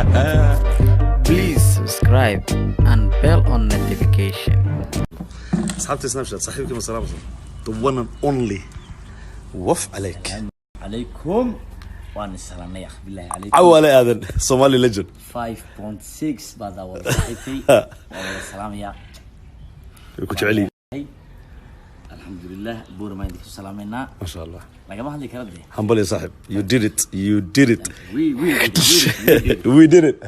Please subscribe and bell on notification. Asxaabta Snapchat, saaxiibkii ma salaamsan? The one and only, waf calayk. Calaykum, waan isalaamnay akh, billahi calaykum. Cawaale Aadan, Somali legend. 5.6 baa daawada saaxiibkay, waa wada salaamaya. Way ku jecel yihiin. Alxamdulilah, Buurama idinka salaamaynaa. Masha Allah. Lagama hadli kara dee. Hambal saaxib, you did it, you did it. We did it. We did it.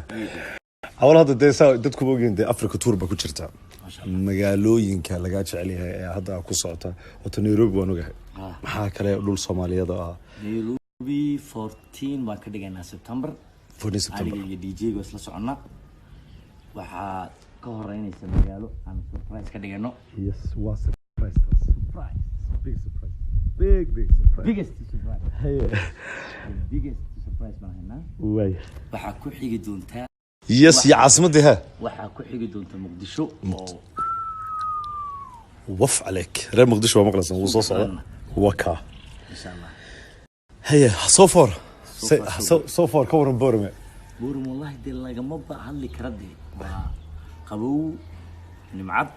Hawl hadda dee saa dadku ma ogyihiin dee, Africa Tour ba ku jirta. Masha Allah. Magaalooyinka lagaa jecel yahay ee hadda ku socota horta Nairobi waan ogahay. Maxaa kale dhul Soomaaliyeed oo ah? Nairobi 14 baan ka dhigaynaa September. 14 September. Aniga iyo DJ ga isla soconna. Waxaa ka horeynaysa magaalo aan surprise ka dhigano. Yes, waa surprise taas. Surprise. Big surprise, big big surprise. Biggest surprise. The biggest surprise baan haynaa. Waay. Waxaa ku xigi doontaa Yes, iyo caasimadii ha. Waxaa ku xigi doonta Muqdisho oo Waf calayk, reer Muqdisho waa maqlaysan, wuu soo socda, waa kaa. Insha Allah. Haye, so far So far, so so far ka waran Boorame? Buuram wallahi dee lagama ba hadli kara dee, waa qabow, nimcad.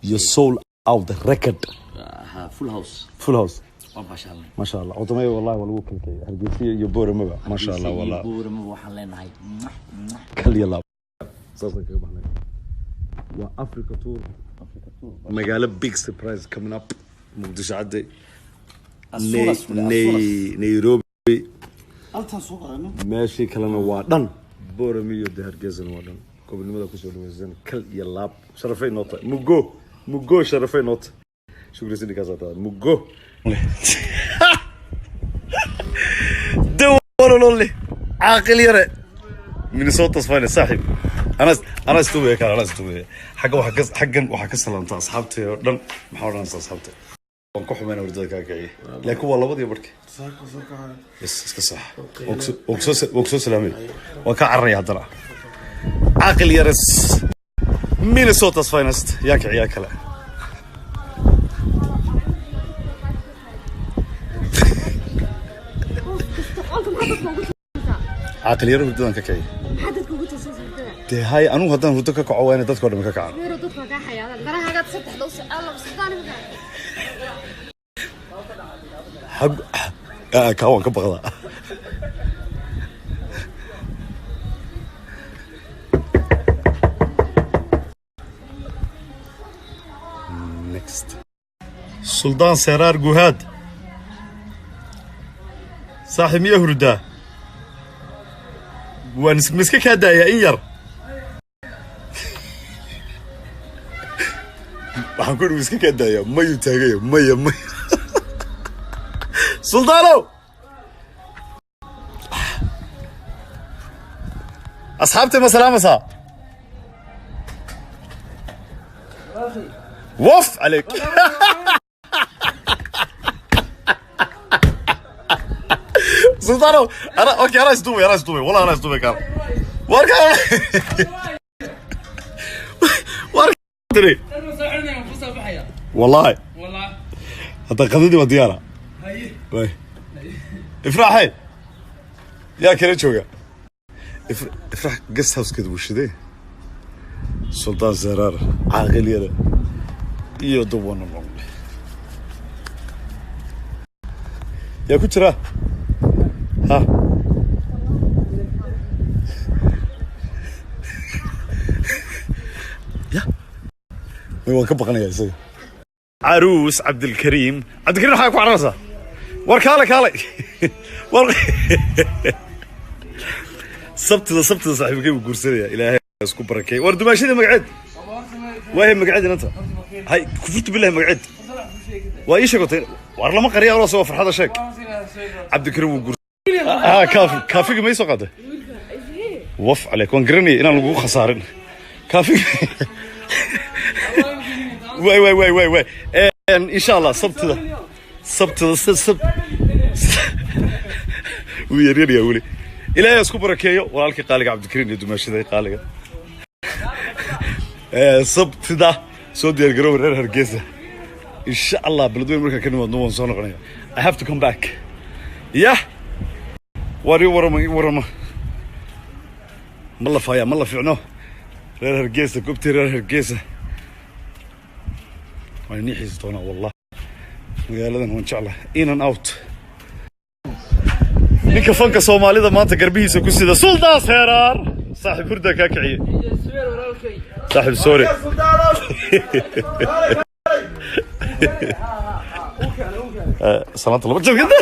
You sold out the record. Ha, full house. Full house. Waa baashaalnay. Masha Allah, wadamay wallahi waa lagu kalkay Hargeysa iyo Booramaba, masha Allah wallah. Buurama waxaan leenahay mwah, mwah. Kal iyo laab saasaan kaga baxnay. Waa Africa Tour. Africa Tour. Magaalo big surprise coming up, Muqdisho cadde. Asuras, wala, asuras. Nairobi. Altaan soo qaadano. Meeshii kalena waa dhan, Boorame iyo de Hargeysana waa dhan. Gobonimada kusoo dhaweysan, kal iyo laab, sharafay noo tahay. Mugo mugo, sharafay noo tahay. Shukri sindikaasaa tahay mugo. The one and only Caaqil Yare, Minnesota's finest. Saaxiib, ana istuubaya kaan, ana istuubaya. Xagga waxaa ka xaggan waxaa ka salaamta asxaabtay oo dhan. Maxaa odhanaysa asxaabtay? Waan ku xumayna hurdada kaa kiciye, laakiin waa labadii barki. Saaka soo kacay. Bas iska sax. Waan kusoo salaamay, waan kaa cararaya haddana. Caaqil Yares, Minnesota's finest. Yaa kiciyaa kale? Caaqil Yare hurdadan ka kiciye. Maxaa dadka ugu toosan hurdada? Dee hay, anugu haddaan hurdo ka kaco waa inay dadka o dhan ka kacaan. Meero dadka kaa xayaadaan darahagaad saddexda u alla sadaan. Xag ah, kaa waan ka baqdaa. Next, Suldaan Seraar Guhaad. Saaxiib, miya hurdaa? Waan miska kaa daayaa in yar. Waxaan ku idhi miska kaa daayaa, mayuu taagaya? Maya maya. Suldaanow, asxaabtay ma salaamaysaa? Waf calayk. Suldaanow, ana okay, anaa isduubay, anaa isduubay, wallahi anaa isduubay. Kaala warka warka tiri. Wallahi hadda qadadii waa diyaara. Way Ifraaxey, yaa kala jooga? Ifraax guest housekeeda buu shiday. Sultaan Seraar, Caaqil iyo the one and only. Yaa ku jira? Ha, ya may, waan ka baqanayaa isaga. Caruus Cabdilkariim, Cabdilkariim, waxaa ku cararaysaa? War kaale, kaale, war sabtida, sabtida saaxiibkay buu guursanaya. Ilaahay isku barakeey. War dumaashadii magaceed waahay, magaceed inanta hay kufurtu billahi magaceed waa ii sheegotay. War lama qariya aroos, waa farxada. Sheeg, Cabdilkariim wuu guur ha. Kaafi, kaafiga ma ii soo qaaday? Waf caleyk, waan garanayay inaan lagugu khasaarin kaafiga. Waay waay waay waay waay. Insha Allah sabtida, sabtida sab wuu yaryaryaa weli. Ilaahay isku barakeeyo walaalkii qaaliga Cabdikariin iyo dumaashaday qaaliga. Sabtida soo diyaar garooba, reer Hargeysa. Insha Allah Beledweyne markaan ka nimaadno waan soo noqonaya. I have to come back. Yah, war ii warama, ii warama. Ma la faaya, ma la fiicno. Reer Hargeysa, gobtii reer Hargeysa waan inii xiisi doonaa, wallah. Magaaladan waan jeclahay. In and out. Ninka fanka Soomaalida maanta garbihiisa ku sida, Suldaan Seeraar. Saaxiib, hurdaa kaa kiciye. Saaxiib, sorry. Salaanta laba jabkada.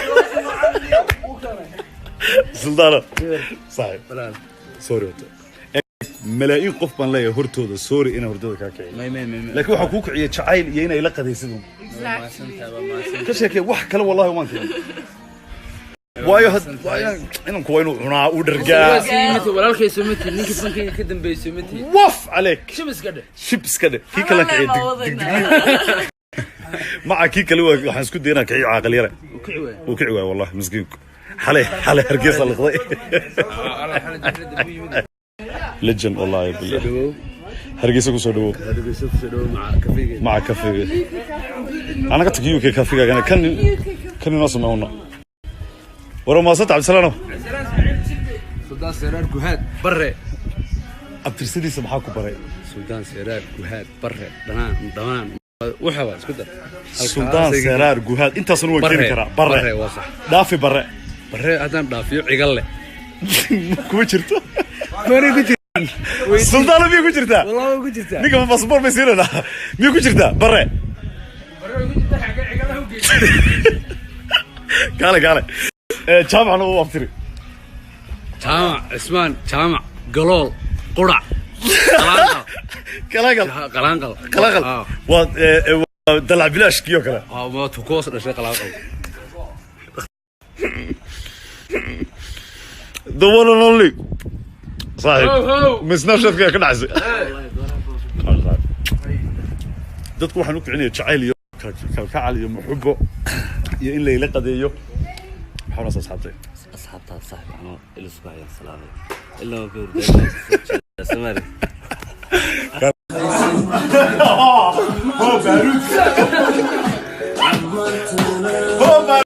Suldaano, saaxiib, sorry. Wata malaayiin qof baan leeyahay hortooda, sorry inaan hurdada kaa kiciyo, laakiin waxaa kuu kiciyay jacayl iyo inay la qadaysid un. Ka sheekee wax kale, wallahi waan keenay, waayo waayo inanku waa inuu cunaa, uu dhargaa. Walaalkay soo mati, ninkii fankayga ka dambeeyay soo mati. Waf caleyk. Shib iska dheh. Shib iska dhe. Kii kale kiciye digdigli maca kii kale waxaan isku dayay inaan kiciyo caaqil yare. Kici waay. Wuu kici waay, wallahi miskiinku. Xalay xalay Hargeysa liqday. Legend, wallahi billah. Hargeysa kusoo dhawow maca kafeega. Anaga tag UK kafegaagana kan kan inoo sameeyno. Waro maasanta Cabdisalaano. Suldaan Seeraar Guhaad Barre. Abtirsadiisa maxaa ku baray? Suldaan Seeraar Guhaad Barre dhanaan dhammaan waxa waa isku dar. Suldaan Seeraar Guhaad intaasna waan keeni karaa. Barre. Waa sax. Dhaafi Barre. Barre haddaan dhaafiyo, cigal leh. Kuma jirto Suldaano? Miyay ku jirtaa? Wallahi way ku jirtaa. Ninka ma passport bay siinaynaa? Miyay ku jirtaa Barre? Kaale kaale. Jaamacna u abtiri. Jaamac Cismaan Jaamac Galool Qurac Qalaanqal. Kalaqal. Qalaanqal. Kalaqal waa waa dalac bilaashkiyo kale. Waa tukoos dhashay Qalaanqal. The one and only saaxiib min Snapchat-ka ka dhacaysay. Dadku waxaan u kicinaya jacayl iyo kalkacal iyo muxubo iyo in layla qadeeyo. Maxaa unasa asxaabtay? Asxaabtaad saaxib, anoo ilisku hayaan salaamay ilaa ma ka hurdaa Soomaali.